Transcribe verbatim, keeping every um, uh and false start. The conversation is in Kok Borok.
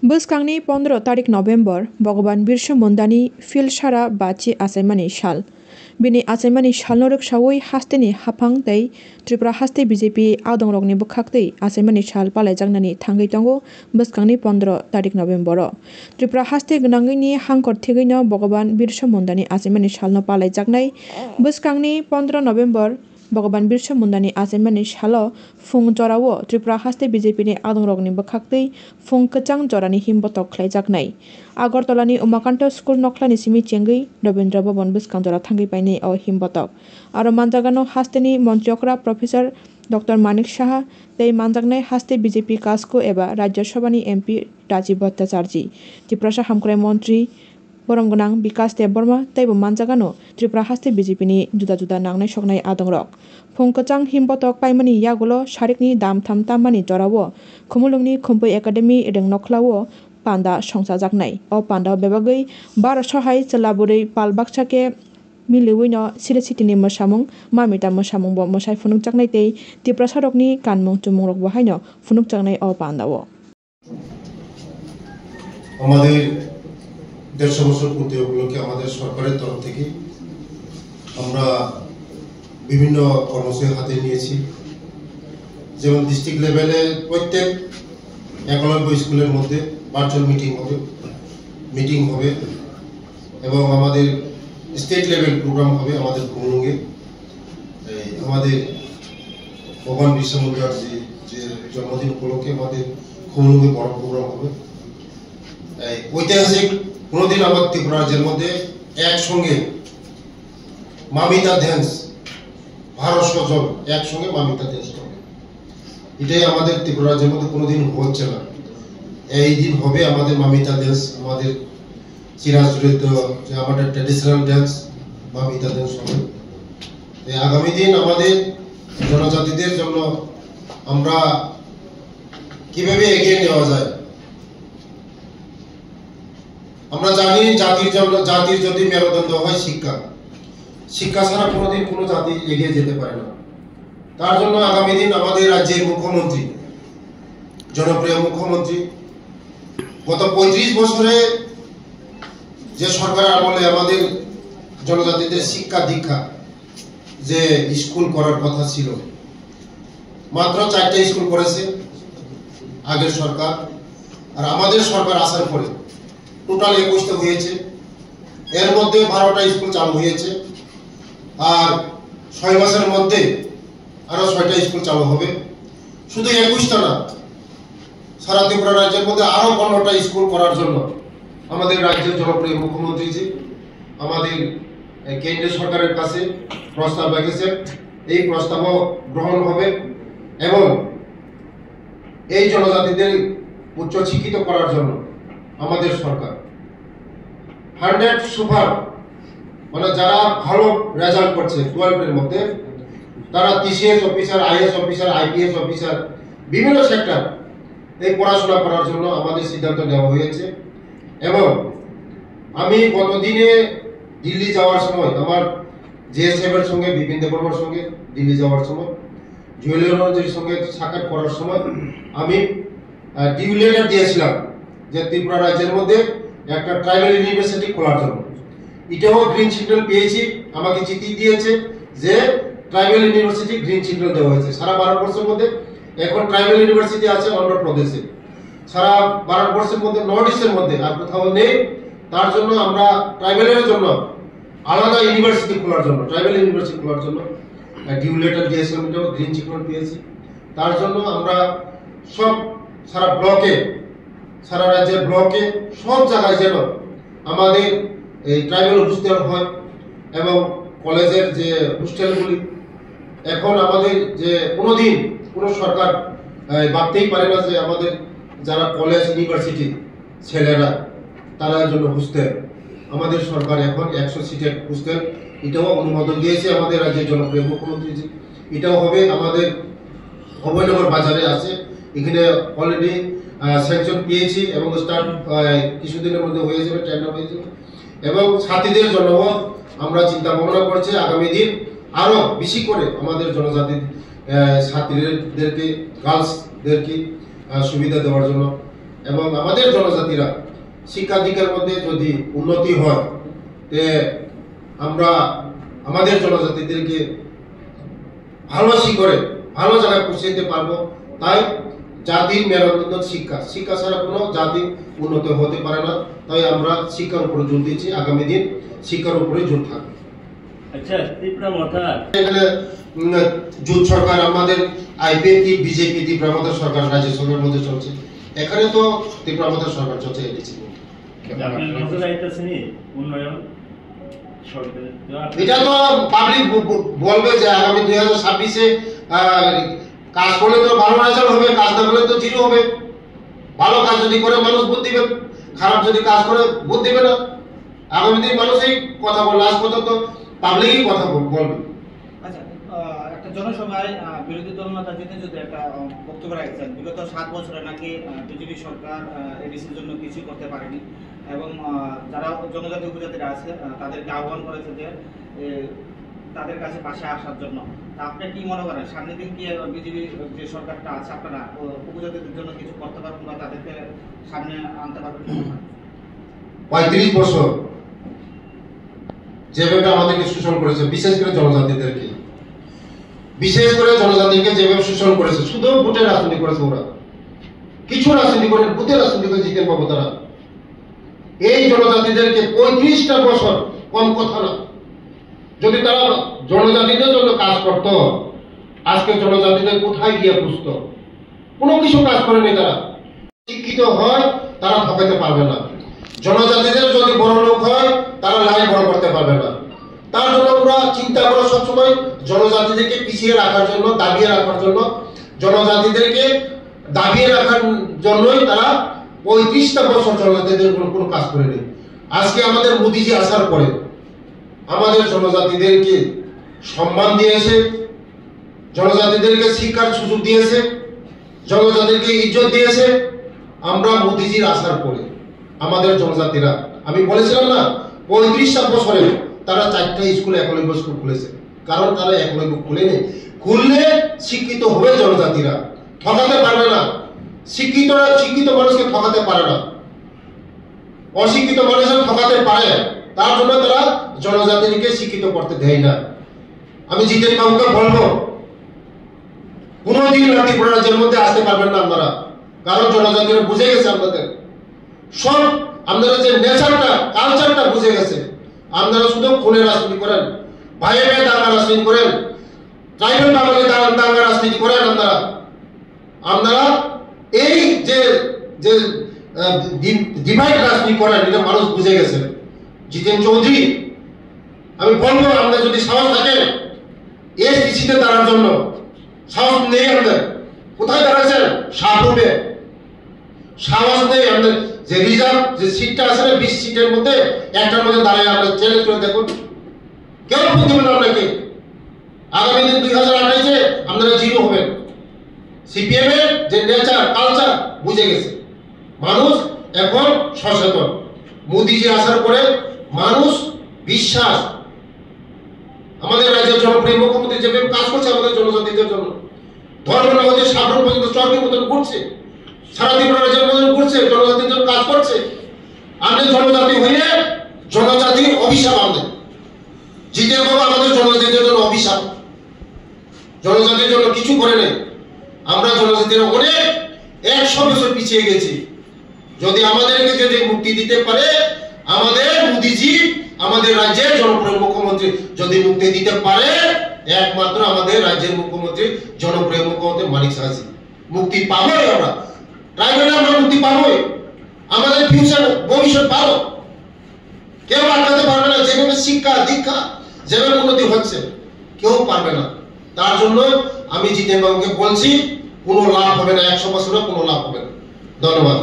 Bwskangni pondro tarik November, Bhagwan Birsa Mundani Philsara Bachi achaimani sal. Bini achaimani salno rwksaui hasteni haphang tei Tripura haste B J P adongrokni bwkhaktwi achaimani sal palaijaknani thangwi tongo bwskangni pondro tarik November-o. Tripura haste gwnangwini hangkor thigwino Bhagwan Birsa Mundani achaimani salno palaijaknai. Bwskangni pondro November, Bhagwan Birsa Mundani achaimani salo phung jorao Tripura haste B J P ni adongrokni bwkhaktwi phung kwchang jorani himbotok khlaijaknai. Agartala ni Umakanto School nokhlani simi chengwi Rabindra Bhavan bwskang jora thangwi painai o himbotok. Aro manjagano hasteni montri okra Professor Doctor Manik Saha tei manjaknai haste B J P Kasko eba Rajya Sabha ni M P Rajiv Bhattacharjee, Tiprasa hamkrai montri, borom gwnang Bikas Debbarma teibo manjagano Tripura haste B J P ni juda juda nangnai soknai adongrok. Phung kwchang himbotok paimani yagulo sarikni dam tham tammani jorao Khumulwngni Khumpui Academy Rwngnokhlao panda songchajaknai. O pandao bebagwi baro sohai chwla bwrwi pal baksa khe miliwino siri sitini mwsamung, mamita mwsamungbo mwsai phunukjaknai tei Tiprasarokni kanmung chumungrokbo haino phunukjaknai o pandao. আমাদের দেড়শো বছর পূর্তি উপলক্ষে আমাদের সরকারের তরফ থেকে আমরা বিভিন্ন কর্মসূচি হাতে নিয়েছি, যেমন ডিস্ট্রিক্ট লেভেলে প্রত্যেক একলব্য স্কুলের মধ্যে ভার্চুয়াল মিটিং হবে, মিটিং হবে এবং আমাদের স্টেট লেভেল প্রোগ্রাম হবে আমাদের খুমলুঙে। এই আমাদের ভগবান বিরসা মুন্ডার যে, যে জন্মদিন উপলক্ষে আমাদের খুমলুঙে বড় প্রোগ্রাম হবে। এই ঐতিহাসিক কোনোদিন আমার ত্রিপুরা রাজ্যের মধ্যে একসঙ্গে মামিতা ড্যান্স, বারোশো জন একসঙ্গে মামিতা ড্যান্স করবে। এটাই আমাদের ত্রিপুরা রাজ্যের মধ্যে কোনোদিন হচ্ছে না। এই দিন হবে আমাদের মামিতা ড্যান্স, আমাদের চিরাচরিত যে আমাদের ট্র্যাডিশনাল ড্যান্স, মামিতা ড্যান্স হবে। এই আগামী দিন আমাদের জনজাতিদের জন্য আমরা কিভাবে এগিয়ে নেওয়া যায়, আমরা জানি জাতির জন্য, জাতির যদি মেরুদণ্ড হয় শিক্ষা, শিক্ষা ছাড়া কোনোদিন কোনো জাতি এগিয়ে যেতে পারে না। তার জন্য আগামী দিন আমাদের রাজ্যের মুখ্যমন্ত্রী, জনপ্রিয় মুখ্যমন্ত্রী, গত পঁয়ত্রিশ বছরে যে সরকার আমলে আমাদের জনজাতিদের শিক্ষা দীক্ষা যে স্কুল করার কথা ছিল, মাত্র চারটা স্কুল করেছে আগের সরকার। আর আমাদের সরকার আসার পরে টোটাল একুশটা হয়েছে, এর মধ্যে বারোটা স্কুল চালু হয়েছে। আর ছয় মাসের মধ্যে আরো ছয়টা স্কুল চালু হবে। শুধু একুশটা না, সারা ত্রিপুরা রাজ্যের মধ্যে আরো পনেরোটা স্কুল করার জন্য আমাদের রাজ্যের জনপ্রিয় মুখ্যমন্ত্রীজি আমাদের, এ, কেন্দ্রীয় সরকারের কাছে প্রস্তাব রেখেছেন। এই প্রস্তাবও গ্রহণ হবে এবং এই জনজাতিদের উচ্চশিক্ষিত করার জন্য আমাদের সরকার হান্ড্রেড সুপার, মানে যারা ভালো রেজাল্ট করছে টুয়েলভের মধ্যে, তারা TCS officer, IAS officer, IPS officer, বিভিন্ন সেক্টর এই পড়াশোনা করার জন্য আমাদের সিদ্ধান্ত নেওয়া হয়েছে। এবং আমি গত দিনে দিল্লি যাওয়ার সময় আমার জিএসএফ এর সঙ্গে, বিপিন দেববর্মার সঙ্গে দিল্লি যাওয়ার সময়, জুয়েল ওরাওজির সঙ্গে সাক্ষাৎ করার সময় আমি, আহ, ডিউ লেটার দিয়েছিলাম যে ত্রিপুরা রাজ্যের মধ্যে একটা ট্রাইবাল ইউনিভার্সিটি খোলার জন্য। এটাও গ্রিন সিগন্যাল পেয়েছি, আমাকে চিঠি দিয়েছে যে ট্রাইবাল ইউনিভার্সিটি গ্রিন সিগন্যাল দেওয়া হয়েছে। সারা ভারতবর্ষের মধ্যে এখন ট্রাইবাল ইউনিভার্সিটি আছে অন্ধ্রপ্রদেশে, সারা ভারতবর্ষের মধ্যে, নর্থ ইস্টের মধ্যে আর কোথাও নেই। তার জন্য আমরা ট্রাইবালের জন্য আলাদা ইউনিভার্সিটি খোলার জন্য, ট্রাইবাল ইউনিভার্সিটি খোলার জন্য, আহ, ডিউ লেটার দিয়েছিলাম, এটাও গ্রিন সিগন্যাল পেয়েছি। তার জন্য আমরা সব সারা ব্লকে, সারা রাজ্যের ব্লকে সব জায়গায় যেন আমাদের এই ট্রাইবাল হোস্টেল হয় এবং কলেজের যে হোস্টেলগুলি, এখন আমাদের যে কোনোদিন কোনো সরকার, আহ, ভাবতেই পারে না যে আমাদের যারা কলেজ, ইউনিভার্সিটি ছেলেরা, তারা জন্য হোস্টেল, আমাদের সরকার এখন একশো সিটের হোস্টেল, এটাও অনুমোদন দিয়েছে আমাদের রাজ্যের জনপ্রিয় মুখ্যমন্ত্রীজি। এটাও হবে আমাদের অভয়নগর বাজারে আছে, এখানে অলরেডি, আহ, স্যাংশন পেয়েছি এবং স্টার্ট, আহ, কিছুদিনের মধ্যে হয়ে যাবে, টেন্ডার হয়ে যাবে। এবং ছাত্রীদের জন্যও আমরা চিন্তা ভাবনা করছি আগামী দিন আরো বেশি করে আমাদের জনজাতির, আহ, ছাত্রীদেরকে, গার্লসদেরকে, আহ, সুবিধা দেওয়ার জন্য। এবং আমাদের জনজাতিরা শিক্ষার দিকের মধ্যে যদি উন্নতি হয়, তে আমরা আমাদের জনজাতিদেরকে ভালো শিখরে, ভালো জায়গায় পৌঁছে দিতে পারবো। তাই জাতির মেরুদণ্ড শিক্ষা, শিক্ষা ছাড়া কোনো জাতি উন্নত হতে পারে না। তাই আমরা শিক্ষার উপরে জোর দিচ্ছি, আগামী দিন শিক্ষার উপরে জোর থাকবে। আচ্ছা, ত্রিপুরা মথা। এখানে, উম, জোট সরকার আমাদের আইপিএফটি, বিজেপি, ত্রিপুরা মথা সরকার, রাজ্য সরকারের মধ্যে চলছে। এখানে তো ত্রিপুরা মথা সরকার চলছে, এডিসি। আপনার নজরে আইতাছে নি উন্নয়ন সরকারের? এটা তো পাবলিক ব-, ব-, বলবে যে আগামী দুই হাজার ছাব্বিশে, আহ, কাজ করলে তো ভালো রেজাল্ট হবে, কাজ না করলে তো জিরো হবে। ভালো কাজ যদি করে মানুষ ভোট দিবে, খারাপ যদি কাজ করে ভোট দিবে না। আগামী দিন মানুষ এই কথা বলবে, আজ পর্যন্ত পাবলিকই কথা বল-, বলবে। আচ্ছা, আহ, একটা জনসভায়, আহ, বিরোধী দলনেতা যিনি যদি একটা, আহ, বক্তব্য রাখছেন, বিগত সাত বছরে নাকি, আহ, বিজেপি সরকার, আহ, এডিসির জন্য কিছু করতে পারেনি এবং, আহ, যারা জনজাতি উপজাতিরা আছে, আহ, তাদেরকে আহ্বান করেছে যে, এ, তাদের কাছে পাশে আসার জন্য। তা আপনি কি মনে করেন, সামনের দিন কি, আহ, বিজেপি যে সরকারটা আছে, আপনারা, ও, উপজাতিদের জন্য কিছু করতে পারবেন বা তাদেরকে সামনে আনতে পারবেন মনে হয়? পঁয়ত্রিশ বছর যেভাবে আমাদেরকে শোষণ করেছে, বিশেষ করে জনজাতিদেরকে, বিশেষ করে জনজাতিকে যেভাবে শোষণ করেছে, শুধু ভোটে রাজনীতি করেছে ওরা, কিছু রাজনীতি করে, ভোটে রাজনীতি করে জিতেন বাবু তারা। এই জনজাতিদেরকে পঁয়ত্রিশটা বছর কম কথা না, যদি তারা জনজাতিদের জন্য কাজ করত, আজকে জনজাতিদের কোথায় গিয়ে বুঝতো? কোনো কিছু কাজ করেনি তারা। শিক্ষিত হয়, তারা ঠকাতে পারবে না। জনজাতিদের যদি বড় লোক হয়, তারা লাইন বড় করতে পারবে না। তার জন্য ওরা চিন্তা করে সবসময় জনজাতিদেরকে পিছিয়ে রাখার জন্য, দাবিয়ে রাখার জন্য, জনজাতিদেরকে দাবিয়ে রাখার জন্যই তারা পঁয়ত্রিশটা বছর জনজাতিদের কোনো, কোনো কাজ করেনি। আজকে আমাদের মোদিজি আসার পরে আমাদের জনজাতিদেরকে সম্মান দিয়েছে, জনজাতিদেরকে শিক্ষার সুযোগ দিয়েছে, জনজাতিকে ইজ্জত দিয়েছে। আমরা মোদিজির আসার পরে আমাদের জনজাতিরা, আমি বলেছিলাম না, পঁয়ত্রিশটা বছরে তারা চারটা স্কুল, একলব্য স্কুল খুলেছে, কারণ তারা একলব্য খুলেনি। খুললে শিক্ষিত হবে জনজাতিরা, ঠকাতে পারবে না। শিক্ষিতরা শিক্ষিত মানুষকে ঠকাতে পারে না, অশিক্ষিত মানুষের ঠকাতে পারে, তার জন্য তারা জনজাতিকে শিক্ষিত করতে দেয় না। আমি জিতেন বাবুকে বলবো, কোনোদিন ত্রিপুরা রাজ্যের মধ্যে আসতে পারবেন না আপনারা, কারণ জনজাতিরা বুঝে গেছে আপনাদের সব, আপনারা যে নেচারটা, কালচারটা বুঝে গেছে। আপনারা শুধু খুনে রাজনীতি করেন, ভাইয়ে ভাইয়ে দাঙ্গা রাজনীতি করেন, ট্রাইবাল বাঙালি দাঙ্গা রাজনীতি করেন আপনারা। আপনারা এই যে, যে, আহ, ডি-, ডিভাইড রাজনীতি করেন, এটা মানুষ বুঝে গেছে। জিতেন চৌধুরী, আমি বলবো, আপনার যদি সাহস থাকে এসটিসিতে দাঁড়ার জন্য, সাহস নেই আপনার। কোথায় দাঁড়াচ্ছেন? সাবরুমে। সাহস নেই আপনার। যে রিজার্ভ যে সিটটা আছে না, বিশ সিটের মধ্যে একটার মধ্যে দাঁড়ায় আপনার চ্যালেঞ্জ করে দেখুন, কেউ ভোট দেবে না আপনাকে। আগামী দিন দুই হাজার আঠাইশে আপনারা জিরো হবেন। সিপিএম এর যে নেচার, কালচার বুঝে গেছে, মানুষ এখন সচেতন। মোদিজি আসার পরে মানুষ বিশ্বাস, আমাদের রাজ্যের জনপ্রিয় মুখ্যমন্ত্রী যেভাবে কাজ করছে আমাদের জনজাতিদের জন্য, ধর্মনগর থেকে সাবরুম পর্যন্ত চরকি মতন ঘুরছে, সারা ত্রিপুরা রাজ্যের মতন ঘুরছে, জনজাতির জন্য কাজ করছে। আপনি জনজাতি হয়ে জনজাতির অভিশাপ আনলেন। জিতেন বাবু আমাদের জনজাতির জন্য অভিশাপ, জনজাতির জন্য কিছু করে নেই। আমরা জনজাতিরা অনেক একশো বছর পিছিয়ে গেছি। যদি আমাদেরকে যদি মুক্তি দিতে পারে আমাদের মোদিজি, আমাদের রাজ্যের জনপ্রিয় মুখ্যমন্ত্রী যদি মুক্তি দিতে পারে, একমাত্র আমাদের রাজ্যের মুখ্যমন্ত্রী, জনপ্রিয় মুখ্যমন্ত্রী মানিক সাহা জি। মুক্তি পাবোই আমরা, ট্রাইবেল আমরা মুক্তি পাবোই। আমাদের ফিউচার, ভবিষ্যৎ ভালো। কেউ আটকাতে পারবে না। যেভাবে শিক্ষা দীক্ষা, যেভাবে উন্নতি হচ্ছে, কেউ পারবে না। তার জন্য আমি জিতেন বাবুকে বলছি, কোনো লাভ হবে না, একশো বছরে কোনো লাভ হবে না। ধন্যবাদ।